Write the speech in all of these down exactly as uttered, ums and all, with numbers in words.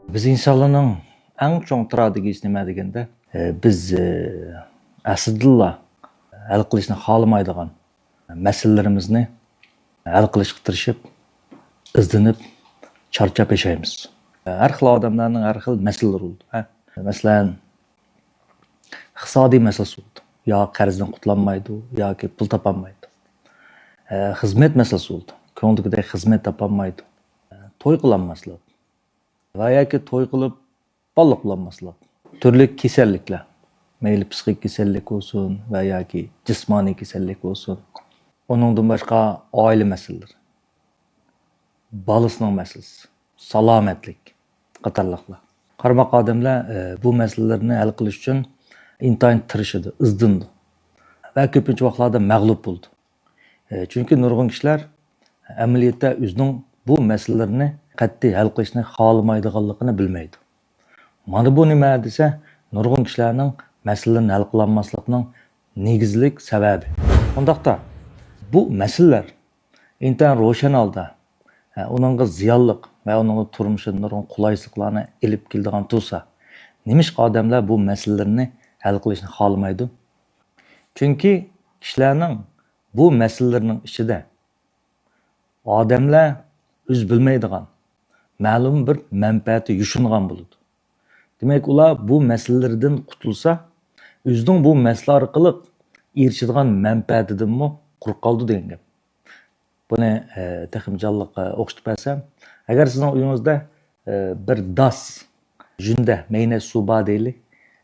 بىز ئىنسانلارنىڭ ئەڭ چوڭ تراگېدىيىسى نېمە دېگەندە، ئە، بىز، ئە، ئەسلىدىنلا ھەل قىلىشنى خالىمايدىغان مەسىلىلىرىمىزنى ھەل قىلىشقا تىرىشىپ، ئىزدىنىپ، چارچاپ ياشايمىز. ھەر خىل ئادەملەرنىڭ ھەر خىل مەسىلىلىرى بولىدۇ. ھە؟ مەسىلەن، ئىقتىسادىي مەسىلىسى بولىدۇ. يا قەرزدىن قۇتۇلالمايدۇ، ياكى پۇل تاپالمايدۇ. ئە، خىزمەت مەسىلىسى بولىدۇ. كۆڭلىدىكىدەك خىزمەت تاپالمايدۇ. ئە، توي قىلالماسلىق ۋە ياكى توي قىلىپ بالىلىق بولالماسلىق. تۈرلۈك كېسەللىكلەر، مەيلى پسىخىك كېسەللىك بولسۇن ۋە ياكى جىسمانىي كېسەللىك بولسۇن. ئۇنىڭدىن باشقا ئائىلە مەسىلىلىرى، بالىسىنىڭ مەسىلىسى، سالامەتلىك قاتارلىقلار. قارىماق ئادەملەر، ئە، بۇ مەسىلىلەرنى ھەل قىلىش ئۈچۈن ئىنتايىن تىرىشىدۇ، ئىزدىنىدۇ ۋە كۆپىنچە ۋاقىتلاردا مەغلۇپ بولىدۇ. ئە، چۈنكى نۇرغۇن كىشىلەر ئەمەلىيەتتە ئۆزىنىڭ بۇ مەسىلىلەرنى قەتئىي ھەل قىلىشنى خالىمايدىغانلىقىنى بىلمەيدۇ. مانا بۇ نېمە دېسە، نۇرغۇن كىشىلەرنىڭ مەسىلىلىرىنى ھەل قىلالماسلىقىنىڭ نېگىزلىك سەۋەبى. ئۇنداقتا، بۇ مەسىلىلەر ئىنتايىن روشەن ھالدا، ھە، ئۇنىڭغا زىيانلىق ۋە ئۇنىڭغا تۇرمۇشىدا نۇرغۇن قولايسىزلىقلارنى ئېلىپ كېلىدىغان تۇرسا، نېمىشقا ئادەملەر بۇ مەسىلىلىرىنى ھەل قىلىشنى خالىمايدۇ؟ چۈنكى كىشىلەرنىڭ بۇ مەسىلىلىرىنىڭ ئىچىدە ئادەملەر ئۆزى بىلمەيدىغان مەلۇم بىر مەنپەئەتى يوشۇرۇنغان بولىدۇ. دېمەك، ئۇلار بۇ مەسىلىلىرىدىن قۇتۇلسا، ئۆزىنىڭ بۇ مەسىلە ئارقىلىق ئېرىشىدىغان مەنپەئەتىدىنمۇ قۇرۇق قالىدۇ دېگەن گەپ. بۇنى، ئە، تېخىمۇ جانلىق، ئە، ئوخشىتىپ بەرسەم، ئەگەر سىزنىڭ ئۆيىڭىزدە، ئە، بىر داس، ژۈندە، مەينەت سۇ بار دەيلى.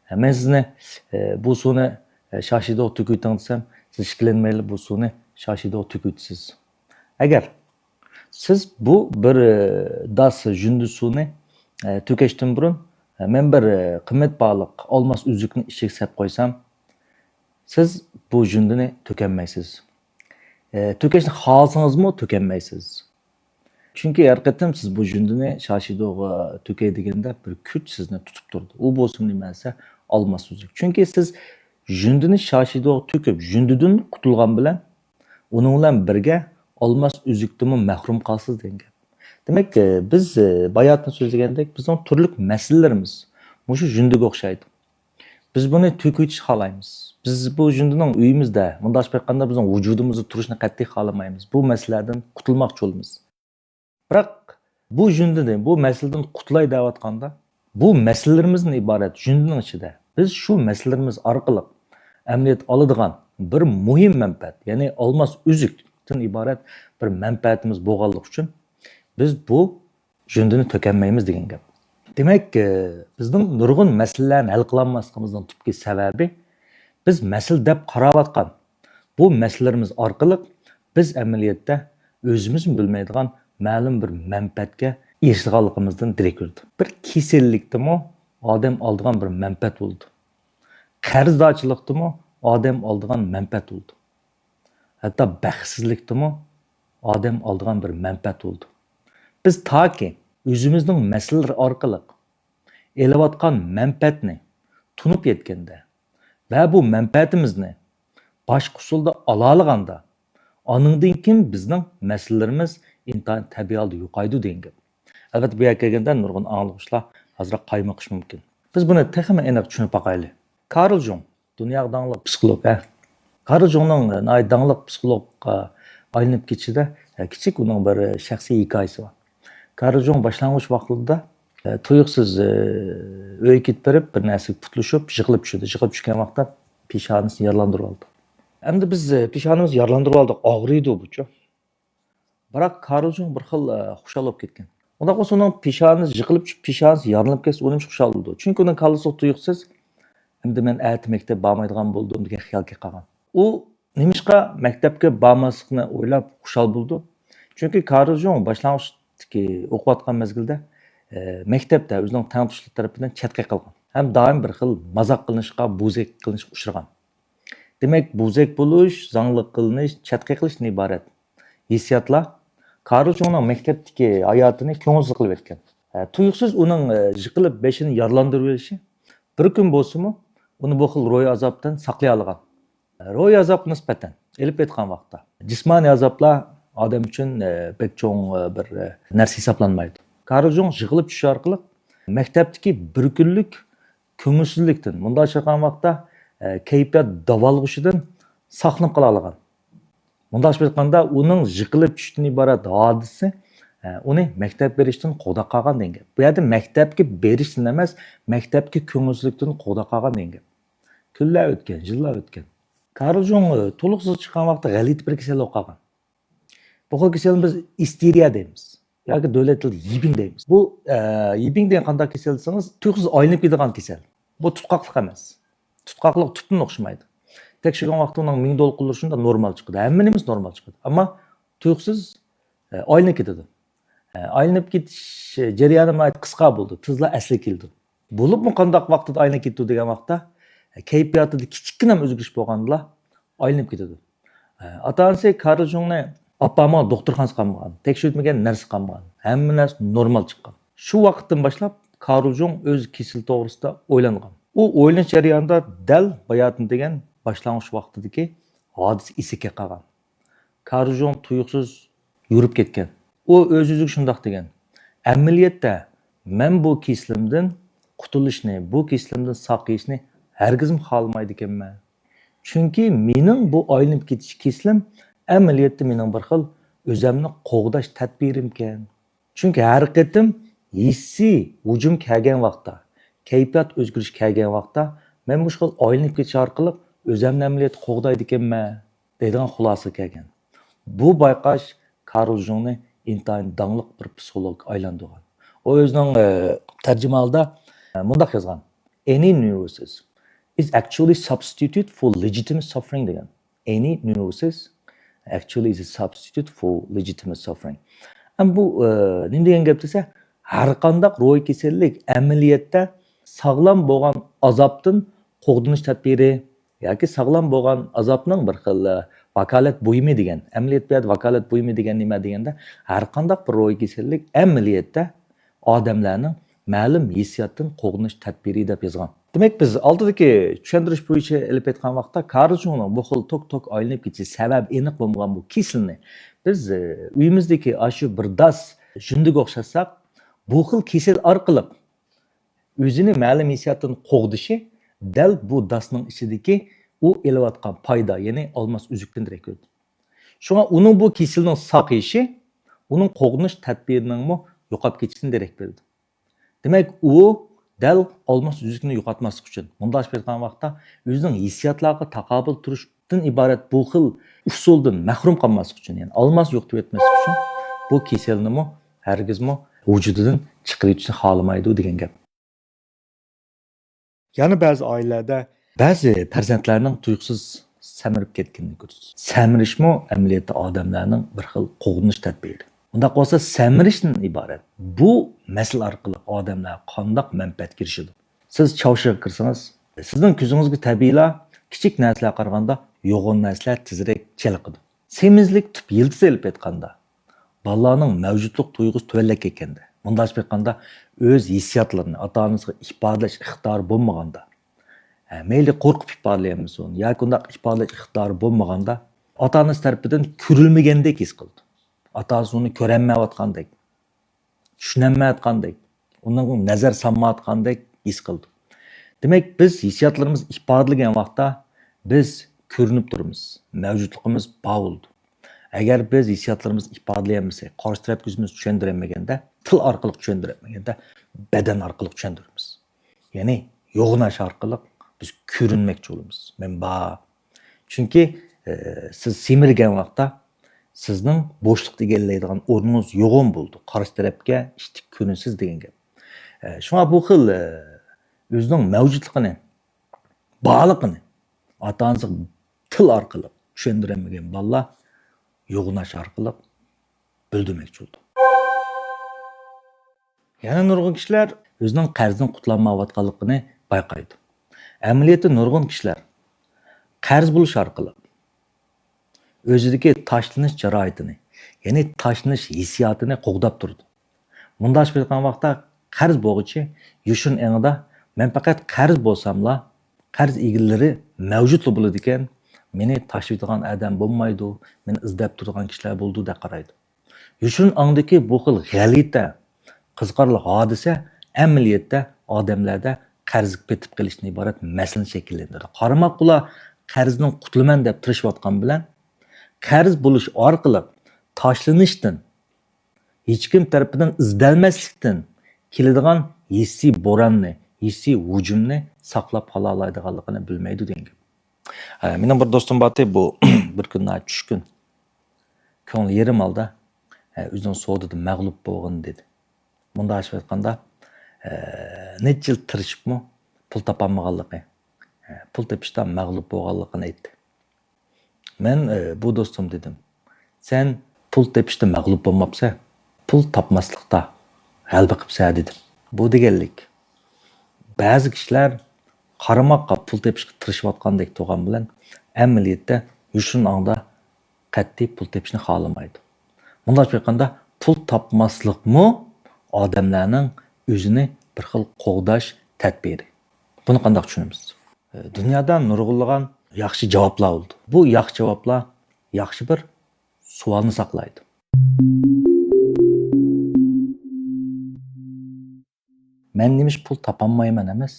ئە، مەن سىزنى، ئە، بۇ سۇنى، ئە، شاشىدوغا تۆكۈۋېتىڭ دېسەم، سىز ئىككىلەنمەيلا بۇ سۇنى شاشىدوغا تۆكۈۋېتىسىز. ئەگەر سىز بۇ بىر، ئە، داس ژۈندە سۇنى، ئە، تۆكۈشتىن بۇرۇن، ئە، مەن بىر، ئە، قىممەت باھالىق ئالماس ئۈزۈكنى ئىچىگە سەپ قويسام، سىز بۇ ژۈندىنى تۆكەلمەيسىز. ئە، تۆكۈشنى خالىسىڭىزمۇ تۆكەلمەيسىز. چۈنكى ھەر قېتىم سىز بۇ ژۈندىنى شاشىدوغا تۆكەي دېگەندە بىر كۈچ سىزنى تۇتۇپ تۇرىدۇ. ئۇ بولسىمۇ نېمە دېسە، ئالماس ئۈزۈك. چۈنكى سىز ژۈندىنى شاشىدوغا تۆكۈپ، ژۈندىدىن قۇتۇلغان بىلەن ئۇنىڭ بىلەن بىرگە ئالماس ئۈزۈكتىنمۇ مەھرۇم قالىسىز دېگەن گەپ. دېمەك، ئە، بىز، ئە، باياتىن سۆزلىگەندەك، بىزنىڭ تۈرلۈك مەسىلىلىرىمىز مۇشۇ ژۈندىگە ئوخشايدۇ. بىز بۇنى تۆكۈۋېتىشنى خالايمىز. بىز بۇ ژۈندىنىڭ ئۆيىمىزدە، مۇنداقچە ئېيتقاندا، بىزنىڭ ۋۇجۇدىمىزدا تۇرۇشىنى قەتئىي خالىمايمىز. بۇ مەسىلىلەردىن قۇتۇلماقچى بولىمىز. بىراق بۇ ژۈندىدىن، بۇ مەسىلىدىن قۇتۇلاي دەۋاتقاندا، بۇ مەسىلىلىرىمىزدىن ئىبارەت ژۈندىنىڭ ئىچىدە بىز شۇ مەسىلىلىرىمىز ئارقىلىق ئەمەلىيەت ئالىدىغان بىر مۇھىم مەنپەئەت، يەنى ئالماس ئۈزۈكتىن ئىبارەت بىر مەنپەئەتىمىز بولغانلىقى ئۈچۈن بىز بۇ ژۈندىنى تۆكەلمەيمىز دېگەن گەپ. دېمەك، ئە، بىزنىڭ نۇرغۇن مەسىلىلەرنى ھەل قىلالماسلىقىمىزنىڭ تۈپكى سەۋەبى، بىز مەسىلە دەپ قاراۋاتقان بۇ مەسىلىلىرىمىز ئارقىلىق بىز ئەمەلىيەتتە ئۆزىمىزمۇ بىلمەيدىغان مەلۇم بىر مەنپەئەتكە ئېرىشىدىغانلىقىمىزدىن دېرەك بېرىدۇ. بىر كېسەللىكتىمۇ ئادەم ئالىدىغان بىر مەنپەئەت بولىدۇ. قەرزدارچىلىقتىمۇ ئادەم ئالىدىغان مەنپەئەت بولىدۇ. ھەتتا بەختسىزلىكتىمۇ ئادەم ئالىدىغان بىر مەنپەئەت بولىدۇ. بىز تاكى ئۆزىمىزنىڭ مەسىلىلىرى ئارقىلىق ئېلىۋاتقان مەنپەئەتنى تونۇپ يەتكەندە ۋە بۇ مەنپەئەتىمىزنى باشقا ئۇسۇلدا ئالالىغاندا، ئانىڭدىن كېيىن بىزنىڭ مەسىلىلىرىمىز ئىنتايىن تەبىئىي ھالدا يوقايدۇ دېگەن گەپ. ئەلۋەتتە، بۇ يەرگە كەلگەندە نۇرغۇن ئاڭلىغۇچىلار ئازراق قايمىقىشى مۇمكىن. بىز بۇنى تېخىمۇ ئېنىق چۈشىنىپ باقايلى. كارل جۇڭ، دۇنياغا داڭلىق پسىخولوگ، ھە. كارل جۇڭنىڭ ناھايىتى داڭلىق پسىخولوگقا ئايلىنىپ كېتىشىدە، ھە، كىچىك ئۇنىڭ بىر شەخسىي ھېكايىسى بار. كارل جۇڭ باشلانغۇچ ۋاقتىدا، ھە، تۇيۇقسىز، ھە، ئۆيگە كېتىپ بېرىپ، بىر نەرسىگە پۇتلىشىپ، يىقىلىپ چۈشىدۇ. يىقىلىپ چۈشكەن ۋاقىتتا پېشانىسىنى يارىلاندۇرۇۋالىدۇ. ئەمدى بىز، ھە، پېشانىمىزنى يارىلاندۇرۇۋالدۇق، ئاغرىيدۇ بۇچۇ. بىراق كارل جۇڭ بىر خىل، ئە، خۇشال بولۇپ كەتكەن. ئۇنداق بولسا ئۇنىڭ پېشانىسى يىقىلىپ چۈشۈپ، پېشانىسى يارىلىنىپ كەتسە، ئۇ نېمىشقا خۇشال بولىدۇ؟ چۈنكى ئۇنىڭ كاللىسىغا تۇيۇقسىز، «ئەمدى مەن ئەتە مەكتەپ بارمايدىغان بولدۇم» دېگەن خىيال كېلىپ قالغان. ئۇ نېمىشقا مەكتەپكە بارماسلىقنى ئويلاپ خۇشال بولىدۇ؟ چۈنكى كارل جۇڭ باشلانغۇچتىكى ئوقۇۋاتقان مەزگىلدە، ئە، مەكتەپتە ئۆزىنىڭ تەڭتۇشلىرى تەرىپىدىن چەتكە قېقىلغان ھەم دائىم بىر خىل مازاق قىلىنىشقا، بوزەك قىلىنىشقا ئۇچرىغان. دېمەك، بوزەك بولۇش، زاڭلىق قىلىنىش، چەتكە قېقىلىشتىن ئىبارەت ھېسسىياتلار كارل جۇڭنىڭ مەكتەپتىكى ھاياتىنى كۆڭۈلسىز قىلىۋەتكەن. ھە، تۇيۇقسىز ئۇنىڭ، ئە، يىقىلىپ بېشىنى يارىلاندۇرۇۋېلىشى بىر كۈن بولسىمۇ ئۇنى بۇ خىل روھىي ئازابتىن ساقلىيالىغان. روھىي ئازابقا نىسبەتەن ئېلىپ ئېيتقان ۋاقىتتا، جىسمانىي ئازابلار ئادەم ئۈچۈن، ئە، بەك چوڭ، ئە، بىر، ئە، نەرسە ھېسابلانمايدۇ. كارل جۇڭ يىقىلىپ چۈشۈش ئارقىلىق مەكتەپتىكى بىر كۈنلۈك كۆڭۈلسىزلىكتىن، مۇنداق ئېيتقان ۋاقىتتا، ئە، كەيپىيات داۋالغۇشىدىن ساقلىنىپ قالالىغان. مۇنداق ئېيتقاندا، ئۇنىڭ يىقىلىپ چۈشۈشتىن ئىبارەت ھادىسە، ئە، ئۇنى مەكتەپ بېرىشتىن قوغداپ قالغان دېگەن گەپ. بۇ يەردە مەكتەپكە بېرىشتىن ئەمەس، مەكتەپكە كۆڭۈلسىزلىكتىن قوغداپ قالغان دېگەن گەپ. كۈنلەر ئۆتكەن، يىللار ئۆتكەن. كارل جۇڭ، ئە، تولۇقسىز چىققان ۋاقىتتا غەلىتە بىر كېسەل بولۇپ قالغان. بۇ خىل كېسەلنى بىز ئىستېرىيە دەيمىز. ياكى دۆلەت تىلىدا يىبىڭ دەيمىز. بۇ، ئە، يىبىڭ دېگەن قانداق كېسەل دېسىڭىز، تۇيۇقسىز ئايلىنىپ كېتىدىغان كېسەل. بۇ تۇتقاقلىق ئەمەس. تۇتقاقلىق تۈپتىن ئوخشىمايدۇ. تەكشۈرگەن ۋاقىتتا ئۇنىڭ مىڭ دولقۇنلىرى شۇنداق نورمال چىقىدۇ. ھەممە نېمىسى نورمال چىقىدۇ. ئەمما تۇيۇقسىز، ئە، ئايلىنىپ كېتىدۇ. ئە، ئايلىنىپ كېتىش جەريانى ناھايىتى قىسقا بولىدۇ. تېزلا ئەسلىگە كېلىدۇ. بولۇپمۇ قانداق ۋاقىتتا ئايلىنىپ كېتىدۇ دېگەن ۋاقىتتا، ئە، كەيپىياتىدا كىچىككىنە ئۆزگىرىش بولغاندىلا ئايلىنىپ كېتىدۇ. ئاتا-ئانىسى كارل جۇڭنى ئاپارمىغان، دوختۇرخانىسىغا ئاپارمىغان، تەكشۈرتمىگەن، نەرسە قىلمىغان. ھەممە نەرسە نورمال چىققان. شۇ ۋاقىتتىن باشلاپ كارل جۇڭ ئۆز كېسىلى توغرىسىدا ئويلانغان. ئۇ ئويلىنىش جەريانىدا دەل باياتىن دېگەن باشلانغۇچ ۋاقتىدىكى ھادىسە ئېسىگە كەپ قالغان. كارل جۇڭ تۇيۇقسىز يورۇپ كەتكەن. ئۇ ئۆز-ئۆزىگە شۇنداق دېگەن، ئەمەلىيەتتە مەن بۇ كېسىلىمدىن قۇتۇلۇشنى، بۇ كېسىلىمدىن ساقىيىشنى ھەرگىزمۇ خالىمايدىكەنمەن. چۈنكى مېنىڭ بۇ ئايلىنىپ كېتىش كېسىلىم ئەمەلىيەتتە مېنىڭ بىر خىل ئۆزەمنى قوغداش تەدبىرىمكەن. چۈنكى ھەر قېتىم ھېسسىي ھۇجۇم كەلگەن ۋاقىتتا، كەيپىيات ئۆزگىرىش كەلگەن ۋاقىتتا، مەن مۇشۇ خىل ئايلىنىپ كېتىش ئارقىلىق ئۆزەمنى ئەمەلىيەتتە قوغدايدىكەنمەن دەيدىغان خۇلاسىگە كەلگەن. بۇ بايقاش كارل جۇڭنى ئىنتايىن داڭلىق بىر پسىخولوگقا ئايلاندۇرغان. ئۇ ئۆزىنىڭ، ئە، تەرجىمىھالىدا، ئە، مۇنداق يازغان: Any neurosis is actually substitute for legitimate suffering دېگەن. Any neurosis actually is a substitute for legitimate suffering. ئەم بۇ، ئە، نېمە دېگەن گەپ دېسە، ھەر قانداق روھىي كېسەللىك ئەمەلىيەتتە ساغلام بولغان ئازابتىن قوغدىنىش تەدبىرى ياكى ساغلام بولغان ئازابنىڭ بىر خىل، ئە، ۋاكالەت بۇيۇمى دېگەن، ئەمەلىيەت بۇ يەردە ۋاكالەت بۇيۇمى دېگەن نېمە دېگەندە، ھەر قانداق بىر روھىي كېسەللىك ئەمەلىيەتتە ئادەملەرنىڭ مەلۇم ھېسسىياتتىن قوغدىنىش تەدبىرى دەپ يازغان. دېمەك، بىز ئالدىدىكى چۈشەندۈرۈش بويىچە ئېلىپ ئېيتقان ۋاقىتتا، كارل جۇڭنىڭ بۇ خىل توك-توك ئايلىنىپ كېتىشى سەۋەبى ئېنىق بولمىغان بۇ كېسىلنى بىز، ئە، ئۆيىمىزدىكى ئاشۇ بىر داس ژۇندىگە ئوخشاتساق، بۇ خىل كېسەل ئارقىلىق ئۆزىنى مەلۇم ھېسسىياتتىن قوغدىشى دەل بۇ داسنىڭ ئىچىدىكى ئۇ ئېلىۋاتقان پايدا، يەنى ئالماس ئۈزۈكتىن دېرەك بېرىدۇ. شۇڭا ئۇنىڭ بۇ كېسىلىنىڭ ساقىيىشى ئۇنىڭ قوغدىنىش تەدبىرىنىڭمۇ يوقاپ كېتىشىدىن دېرەك بېرىدۇ. دېمەك، ئۇ دەل ئالماس ئۈزۈكنى يوقاتماسلىق ئۈچۈن، مۇنداق ئېيتقان ۋاقىتتا، ئۆزىنىڭ ھېسسىياتلارغا تاقابىل تۇرۇشتىن ئىبارەت بۇ خىل ئۇسۇلدىن مەھرۇم قالماسلىق ئۈچۈن، يەنى ئالماس يوقىتىۋەتمەسلىك ئۈچۈن بۇ كېسەلنىمۇ ھەرگىزمۇ ۋۇجۇدىدىن چىقىرىۋېتىشنى خالىمايدۇ دېگەن گەپ. يەنە بەزى ئائىلىلەردە بەزى پەرزەنتلەرنىڭ تۇيۇقسىز سەمرىپ كەتكىنىنى كۆرىسىز. سەمرىشمۇ ئەمەلىيەتتە ئادەملەرنىڭ بىر خىل قوغدىنىش تەدبىرى. ئۇنداق بولسا، سەمرىشتىن ئىبارەت بۇ مەسىلە ئارقىلىق ئادەملەر قانداق مەنپەئەتكە ئېرىشىدۇ؟ سىز چاۋشيەنگە كىرسىڭىز، سىزنىڭ كۆزىڭىزگە تەبىئىيلا كىچىك نەرسىلەرگە قارىغاندا يوغان نەرسىلەر تېزرەك چېلىقىدۇ. سېمىزلىك تۈپ يىلتىزى ئېلىپ ئېيتقاندا، بالىلارنىڭ مەۋجۇتلۇق تۇيغۇسى تۆۋەنلەپ كەتكەندە، مۇنداق ئېيتقاندا، ئۆز ھېسسىياتلىرىنى ئاتا-ئانىسىغا ئىپادىلەش ئىقتىدارى بولمىغاندا، ھە، مەيلى قورقۇپ ئىپادىلىيەلمىسۇن ياكى ئۇنداق ئىپادىلەش ئىقتىدارى بولمىغاندا، ئاتا-ئانىسى تەرىپىدىن كۆرۈلمىگەندەك ھېس قىلىدۇ. ئاتا-ئانىسى ئۇنى كۆرەلمەيۋاتقاندەك، چۈشىنەلمەيۋاتقاندەك، ئۇنىڭغا نەزەر سالمايۋاتقاندەك ھېس قىلىدۇ. دېمەك، بىز ھېسسىياتلىرىمىزنى ئىپادىلىگەن ۋاقىتتا، بىز كۆرۈنۈپ تۇرىمىز، مەۋجۇتلۇقىمىز بار بولىدۇ. ئەگەر بىز ھېسسىياتلىرىمىزنى ئىپادىلىيەلمىسەك، قارشى تەرەپكە ئۆزىمىزنى چۈشەندۈرەلمىگەندە، تىل ئارقىلىق چۈشەندۈرەلمىگەندە، بەدەن ئارقىلىق چۈشەندۈرىمىز. يەنى يوغىناش ئارقىلىق بىز كۆرۈنمەكچى بولىمىز. مەن بار. چۈنكى، ئە، سىز سېمىرگەن ۋاقىتتا سىزنىڭ بوشلۇقتا ئىگىلەيدىغان ئورنىڭىز يوغان بولىدۇ. قارشى تەرەپكە ئىتتىك كۆرۈنىسىز دېگەن گەپ. ئە، شۇڭا بۇ خىل، ئە، ئۆزىنىڭ مەۋجۇتلۇقىنى، بارلىقىنى ئاتا-ئانىسىغا تىل ئارقىلىق چۈشەندۈرەلمىگەن بالىلار يوغىناش ئارقىلىق بىلدۈرمەكچى بولىدۇ. يەنە نۇرغۇن كىشىلەر ئۆزىنىڭ قەرزدىن قۇتۇلالمايۋاتقانلىقىنى بايقايدۇ. ئەمەلىيەتتە نۇرغۇن كىشىلەر قەرز بولۇش ئارقىلىق ئۆزىدىكى تاشلىنىش جارايىتىنى، يەنى تاشلىنىش ھېسسىياتىنى قوغداپ تۇرىدۇ. مۇنداق ئېيتقان ۋاقىتتا، قەرز بولغۇچى يوشۇرۇن ئېڭىدا، مەن پەقەت قەرز بولساملا، قەرز ئىگىلىرى مەۋجۇتلا بولىدىكەن، مېنى تاشلىۋېتىدىغان ئادەم بولمايدۇ، مېنى ئىزدەپ تۇرىدىغان كىشىلەر بولىدۇ دەپ قارايدۇ. يوشۇرۇن ئاڭدىكى بۇ خىل غەلىتە، قىزىقارلىق ھادىسە ئەمەلىيەتتە ئادەملەردە قەرزگە پېتىپ قېلىشتىن ئىبارەت مەسىلىنى شەكىللەندۈرىدۇ. قارىماققىلا قەرزدىن قۇتۇلىمەن دەپ تىرىشىۋاتقان بىلەن، قەرز بولۇش ئارقىلىق تاشلىنىشتىن، ھېچكىم تەرىپىدىن ئىزدەلمەسلىكتىن كېلىدىغان ھېسسىي بوراننى، ھېسسىي ھۇجۇمنى ساقلاپ قالالايدىغانلىقىنى بىلمەيدۇ دېگەن گەپ. ھە، مېنىڭ بىر دوستۇم بارتى، بۇ بىر كۈن، ھە، چۈشكۈن كۆڭلى يېرىم ھالدا، ھە، ئۆزىنىڭ سودىدا مەغلۇپ بولغىنى دېدى. مۇنداق ئېلىپ ئېيتقاندا، ھە، نەچچە يىل تىرىشىپمۇ پۇل تاپالمىغانلىقى، ھە، پۇل تېپىشتا مەغلۇپ بولغانلىقىنى ئېيتتى. مەن، ئە، بۇ دوستۇم دېدىم، سەن پۇل تېپىشتا مەغلۇپ بولماپسەن، پۇل تاپماسلىقتا غەلىبە قىپسەن دېدىم. بۇ دېگەنلىك، بەزى كىشىلەر قارىماققا پۇل تېپىشقا تىرىشىۋاتقاندەك تۇرغان بىلەن، ئەمەلىيەتتە يوشۇرۇن ھالدا قەتئىي پۇل تېپىشنى خالىمايدۇ. مۇنداق ئېلىپ ئېيتقاندا، پۇل تاپماسلىقمۇ ئادەملەرنىڭ ئۆزىنى بىر خىل قوغداش تەدبىرى. بۇنى قانداق چۈشىنىمىز؟ دۇنيادا نۇرغۇنلىغان ياخشى جاۋابلار بولىدۇ. بۇ ياخشى جاۋابلار ياخشى بىر سوئالنى ساقلايدۇ. مەن نېمىشقا پۇل تاپالمايمەن ئەمەس،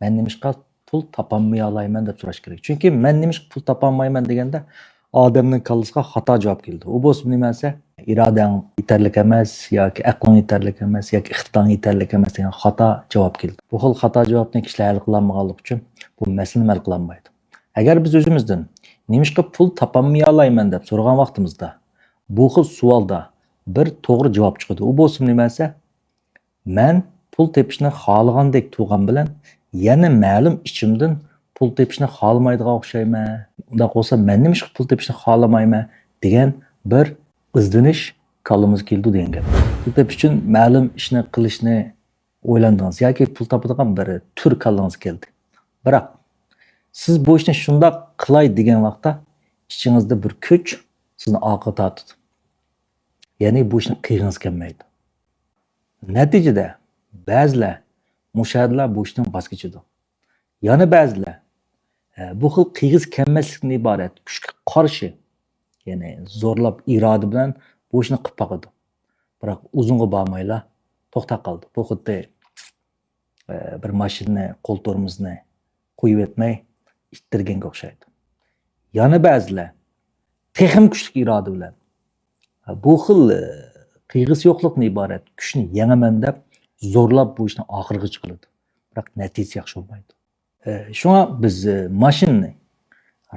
مەن نېمىشقا پۇل تاپالمىيالايمەن دەپ سوراش كېرەك. چۈنكى مەن نېمىشقا پۇل تاپالمايمەن دېگەندە، ئادەمنىڭ كاللىسىغا خاتا جاۋاب كېلىدۇ. ئۇ بولسا نېمە دېسە، ئىرادەڭ يېتەرلىك ئەمەس ياكى ئەقلىڭ يېتەرلىك ئەمەس ياكى ئىقتىدارىڭ يېتەرلىك ئەمەس دېگەن خاتا جاۋاب كېلىدۇ. بۇ خىل خاتا جاۋابنى كىشىلەر ھەل قىلالمىغانلىقى ئۈچۈن بۇ مەسىلىنى ھەل قىلالمايدۇ. ئەگەر بىز ئۆزىمىزدىن نېمىشقا پۇل تاپالمىيالايمەن دەپ سورىغان ۋاقتىمىزدا، بۇ خىل سوئالدا بىر توغرا جاۋاب چىقىدۇ. ئۇ بولسا نېمە دېسە، مەن پۇل تېپىشنى خالىغاندەك تۇرغان بىلەن، يەنە مەلۇم ئىچىمدىن پۇل تېپىشنى خالىمايدىغان ئوخشايمەن. ئۇنداق بولسا، مەن نېمىشقا پۇل تېپىشنى خالىمايمەن دېگەن بىر ئىزدىنىش كاللىمىزغا كېلىدۇ دېگەن گەپ. پۇل تېپىش ئۈچۈن مەلۇم ئىشنى قىلىشنى ئويلاندىڭىز ياكى پۇل تاپىدىغان بىر تۈر كاللىڭىزغا كەلدى. بىراق، سىز بۇ ئىشنى شۇنداق قىلاي دېگەن ۋاقىتتا، ئىچىڭىزدە بىر كۈچ سىزنى ئارقىغا تارتىدۇ. يەنى بۇ ئىشنى قىلغىڭىز كەلمەيدۇ. نەتىجىدە، بەزىلەر مۇشۇ يەردىلا بۇ ئىشتىن ۋاز كېچىدۇ. يەنە بەزىلەر، ئە، بۇ خىل قىلغۇسى كەلمەسلىكتىن ئىبارەت كۈچكە قارشى، يەنى زورلاپ ئىرادە بىلەن بۇ ئىشنى قىلىپ باقىدۇ. بىراق ئۇزۇنغا بارمايلا توختاپ قالىدۇ. بۇ خۇددى، ئە، بىر ماشىنىنى، قول تورمۇزىنى قويۇۋەتمەي ئىتتىرگەنگە ئوخشايدۇ. يەنە بەزىلەر تېخىمۇ كۈچلۈك ئىرادە بىلەن، بۇ خىل، ئە، قىلغۇسى يوقلۇقتىن ئىبارەت كۈچنى يېڭىمەن دەپ زورلاپ بۇ ئىشنى ئاخىرىغىچە قىلىدۇ. بىراق نەتىجىسى ياخشى بولمايدۇ. ئە، شۇڭا بىز، ئە، ماشىنىنى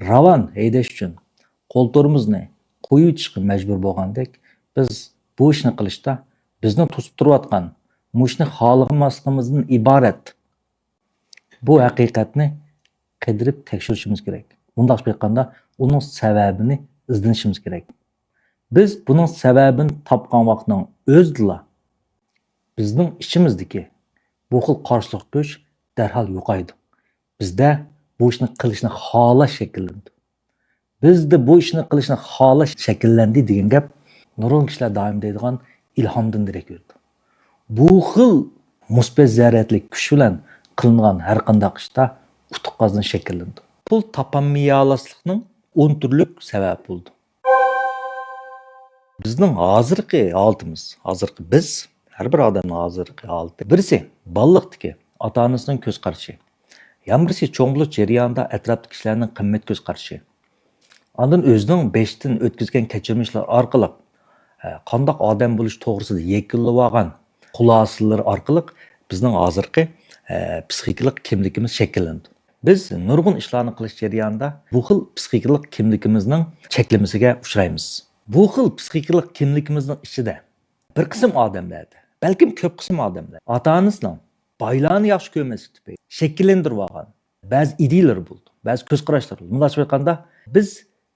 راۋان ھەيدەش ئۈچۈن قول تورمۇزنى قويۇۋېتىشقا مەجبۇر بولغاندەك، بىز بۇ ئىشنى قىلىشتا بىزنى توسۇپ تۇرۇۋاتقان، مۇشۇنى خالىماسلىقىمىزدىن ئىبارەت بۇ ھەقىقەتنى قىدىرىپ تەكشۈرۈشىمىز كېرەك. مۇنداق قىلىپ ئېيتقاندا، ئۇنىڭ سەۋەبىنى ئىزدىنىشىمىز كېرەك. بىز بۇنىڭ سەۋەبىنى تاپقان ۋاقىتنىڭ ئۆزىدىلا بىزنىڭ ئىچىمىزدىكى بۇ خىل قارشىلىق كۈچ دەرھال يوقايدۇ. بىزدە بۇ ئىشنى قىلىشنى خالاش شەكىللىنىدۇ. بىزدە بۇ ئىشنى قىلىشنى خالاش شەكىللەندى دېگەن گەپ نۇرغۇن كىشىلەر دائىم دەيدىغان ئىلھامدىن دېرەك بېرىدۇ. بۇ خىل مۇسبەت زەرۇرىيەتلىك كۈچ بىلەن قىلىنغان ھەر قانداق ئىشتا ئۇتۇق قازىنىش شەكىللىنىدۇ. پۇل تاپالمىيالاسلىقنىڭ ئون تۈرلۈك سەۋەبى بولىدۇ. بىزنىڭ ھازىرقى ھالىتىمىز، ھازىرقى بىز، ھەر بىر ئادەمنىڭ ھازىرقى ھالىتى. بىرسى، بالىلىقتىكى ئاتا-ئانىسىنىڭ كۆز قارىشى. يەنە بىرسى، چوڭ بولۇش جەريانىدا ئەتراپتىكى كىشىلەرنىڭ قىممەت كۆز قارىشى. ئاندىن ئۆزىنىڭ بېشىدىن ئۆتكۈزگەن كەچۈرمىشلەر ئارقىلىق، ئە، قانداق ئادەم بولۇش توغرىسىدا يەكۈنلىۋالغان خۇلاسىلىرى ئارقىلىق بىزنىڭ ھازىرقى، ئە، پسىخىكىلىق كىملىكىمىز شەكىللىنىدۇ. بىز نۇرغۇن ئىشلارنى قىلىش جەريانىدا بۇ خىل پسىخىكىلىق كىملىكىمىزنىڭ چەكلىمىسىگە ئۇچرايمىز. بۇ خىل پسىخىكىلىق كىملىكىمىزنىڭ ئىچىدە بىر قىسىم ئادەملەردە، بەلكىم كۆپ قىسىم ئادەملەر ئاتا-ئانىسىنىڭ بايلارنى ياخشى كۆرمەسلىك تۈپەيلى شەكىللەندۈرۈۋالغان بەزى ئىدىيىلىرى بولىدۇ، بەزى كۆز قاراشلىرى بولىدۇ. مۇنداقچە ئېيتقاندا، بىز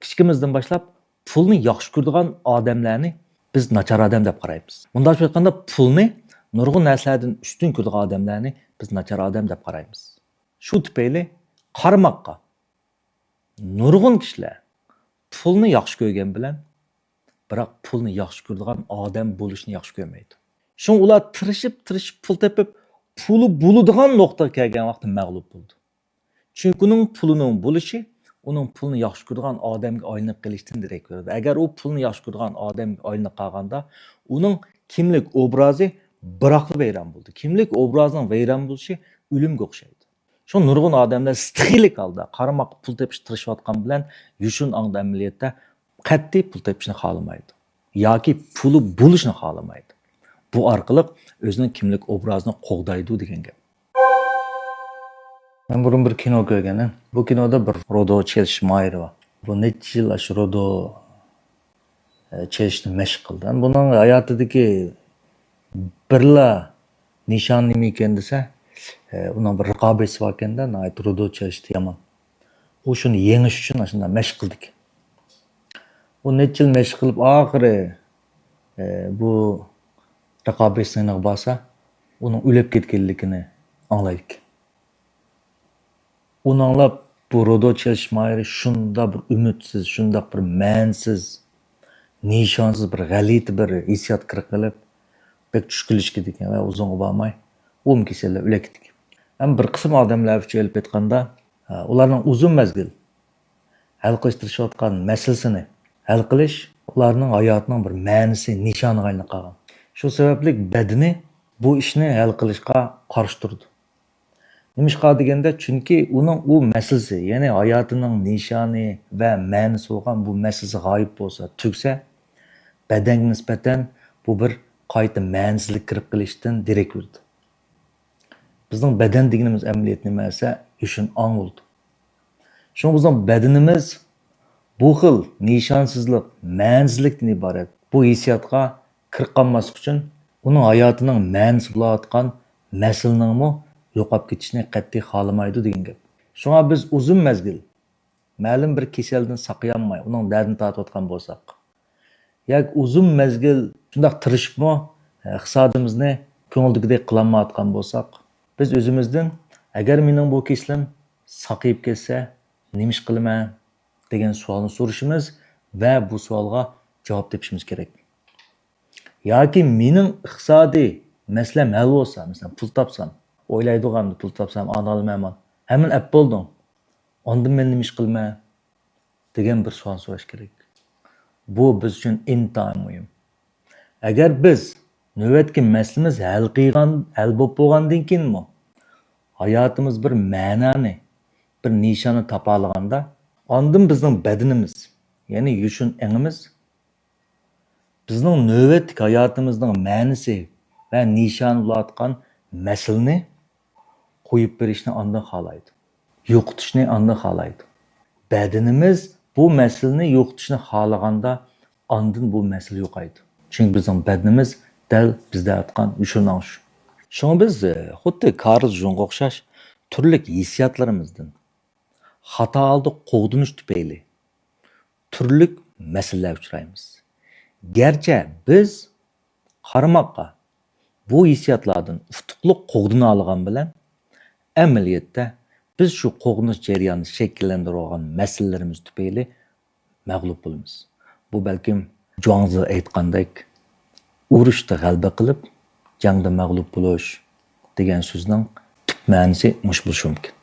كىچىكىمىزدىن باشلاپ پۇلنى ياخشى كۆرىدىغان ئادەملەرنى بىز ناچار ئادەم دەپ قارايمىز. مۇنداقچە ئېيتقاندا، پۇلنى نۇرغۇن نەرسىلەردىن ئۈستۈن كۆرىدىغان ئادەملەرنى بىز ناچار ئادەم دەپ قارايمىز. شۇ تۈپەيلى قارىماققا نۇرغۇن كىشىلەر پۇلنى ياخشى كۆرگەن بىلەن، بىراق پۇلنى ياخشى كۆرىدىغان ئادەم بولۇشنى ياخشى كۆرمەيدۇ. شۇڭا ئۇلار تىرىشىپ، تىرىشىپ پۇل تېپىپ، پۇلى بولىدىغان نۇقتىغا كەلگەن ۋاقىتتا مەغلۇپ بولىدۇ. چۈنكى ئۇنىڭ پۇلىنىڭ بولۇشى ئۇنىڭ پۇلنى ياخشى كۆرىدىغان ئادەمگە ئايلىنىپ قېلىشتىن دېرەك بېرىدۇ. ئەگەر ئۇ پۇلنى ياخشى كۆرىدىغان ئادەمگە ئايلىنىپ قالغاندا، ئۇنىڭ كىملىك ئوبرازى بىراقلا ۋەيران بولدى. كىملىك ئوبرازنىڭ ۋەيران بولۇشى ئۆلۈمگە ئوخشايدۇ. شۇ نۇرغۇن ئادەملەر سېخىيلىك ھالدا قارىماققا پۇل تېپىشقا تىرىشىۋاتقان بىلەن يوشۇن ئاڭدا ئەمەلىيەتتە قەتئىي پۇل تېپىشنى خالىمايدۇ ياكى پۇلى بولۇشنى خالىمايدۇ. بۇ ئارقىلىق ئۆزىنىڭ كىملىك ئوبرازىنى قوغدايدۇ دېگەن گەپ. مەن بۇرۇن بىر كىنو كۆرگەن. بۇ كىنودا بىر رودو چېلىش ماھىرى بار. بۇ نەچچە يىل ئاشۇ رودو، ئە، چېلىشنى مەشىق قىلدى. بۇنىڭ ھاياتىدىكى بىرلا نىشان نېمە ئىكەن دېسە، ئە، ئۇنىڭ بىر رىقابەتچىسى بار ئىكەندە، ناھايىتى رودو چېلىشتا يامان. ئۇ شۇنى يېڭىش ئۈچۈن ئاشۇنداق مەشىق قىلدىكەن. ئۇ نەچچە يىل مەشىق قىلىپ، ئاخىرى، ئە، بۇ رىقابەتچىسىنىڭ يېنىغا بارسا، ئۇنىڭ ئۆلۈپ كەتكەنلىكىنى ئاڭلايدىكەن. ئۇنى ئاڭلاپ، بۇ رودو چېلىش ماھىرى شۇنداق بىر ئۈمىدسىز، شۇنداق بىر مەنىسىز، نىشانسىز، بىر غەلىتە بىر ھېسسىياتقا كىرىپ قېلىپ، بەك چۈشكۈنلىشىپ كېتىدىكەن ۋە ئۇزۇنغا بارماي ئۇمۇ كېسەللەپ ئۆلۈپ كېتىدىكەن. ئەمما بىر قىسىم ئادەملەر ئۈچۈن ئېلىپ ئېيتقاندا، ئۇلارنىڭ ئۇزۇن مەزگىل ھەل قىلىش تىرىشىۋاتقان مەسىلىسىنى ھەل قىلىش ئۇلارنىڭ ھاياتىنىڭ بىر مەنىسى، نىشانىغا ئايلىنىپ قالغان. شۇ سەۋەبلىك بەدىنى بۇ ئىشنى ھەل قىلىشقا قارشى تۇرىدۇ. نېمىشقا دېگەندە، چۈنكى ئۇنىڭ ئۇ مەسىلىسى، يەنى ھاياتىنىڭ نىشانى ۋە مەنىسى بولغان بۇ مەسىلىسى غايىب بولسا، تۈگىسە، بەدەنگە نىسبەتەن بۇ بىر قايتا مەنىسىزلىك كىرىپ قېلىشتىن دېرەك بېرىدۇ. بىزنىڭ بەدەن دېگىنىمىز ئەمەلىيەتتە نېمە دېسە، يوشۇن ئاڭ بولىدۇ. شۇڭا بىزنىڭ بەدىنىمىز بۇ خىل نىشانسىزلىق، مەنىسىزلىكتىن ئىبارەت بۇ ھېسسىياتقا كىرىپ قالماسلىق ئۈچۈن، ئۇنىڭ ھاياتىنىڭ مەنىسى بولۇۋاتقان مەسىلىنىڭمۇ يوقاپ كېتىشىنى قەتئىي خالىمايدۇ دېگەن گەپ. شۇڭا بىز ئۇزۇن مەزگىل مەلۇم بىر كېسەلدىن ساقىيالماي، ئۇنىڭ دەردىنى تارتىۋاتقان بولساق، ياكى ئۇزۇن مەزگىل شۇنداق تىرىشىپمۇ، ئە، ئىقتىسادىمىزنى كۆڭۈلدىكىدەك قىلالمايۋاتقان بولساق، بىز ئۆزىمىزدىن، «ئەگەر مېنىڭ بۇ كېسىلىم ساقىيىپ كەتسە، نېمە ئىش قىلىمەن؟» دېگەن سوئالنى سورىشىمىز ۋە بۇ سوئالغا جاۋاب تېپىشىمىز كېرەك. ياكى مېنىڭ ئىقتىسادىي مەسىلەم ھەل بولسا، مەسىلەن، پۇل تاپسام، ئويلايدىغان پۇل تاپسام، ئانالىمەن، ھەممىنى ئەپ بولدۇڭ. ئاندىن مەن نېمە ئىش قىلىمەن؟ دېگەن بىر سوئال سوراش كېرەك. بۇ بىز ئۈچۈن ئىنتايىن مۇھىم. ئەگەر بىز نۆۋەتتىكى مەسىلىمىز ھەل قىلغان، ھەل بولۇپ بولغاندىن كېيىنمۇ ھاياتىمىز بىر مەنانى، بىر نىشاننى تاپالىغاندا، ئاندىن بىزنىڭ بەدىنىمىز، يەنى يوشۇن ئېڭىمىز بىزنىڭ نۆۋەتلىك ھاياتىمىزنىڭ مەنىسى ۋە نىشانى بولۇۋاتقان مەسىلىنى قويۇپ بېرىشنى ئاندىن خالايدۇ. يوقىتىشنى ئاندىن خالايدۇ. بەدىنىمىز بۇ مەسىلىنى يوقىتىشنى خالىغاندا، ئاندىن بۇ مەسىلە يوقايدۇ. چۈنكى بىزنىڭ بەدىنىمىز دەل بىزدە ياتقان يوشۇن ئاڭ شۇ. شۇڭا بىز، ئە، خۇددى كارل جۇڭغا ئوخشاش تۈرلۈك ھېسسىياتلىرىمىزدىن، خاتا ھالدا قوغدىنىش تۈپەيلى تۈرلۈك مەسىلىلەرگە ئۇچرايمىز. گەرچە بىز قارىماققا بۇ ھېسسىياتلاردىن ئۇتۇقلۇق قوغدىنالىغان بىلەن، ئەمەلىيەتتە بىز شۇ قوغدىنىش جەريانىدا شەكىللەندۈرۈۋالغان مەسىلىلىرىمىز تۈپەيلى مەغلۇپ بولىمىز. بۇ بەلكىم جۇاڭزى ئېيتقاندەك، «ئۇرۇشتا غەلىبە قىلىپ، جەڭدە مەغلۇپ بولۇش» دېگەن سۆزنىڭ تۈپ مەنىسى مۇشۇ بولۇشى مۇمكىن.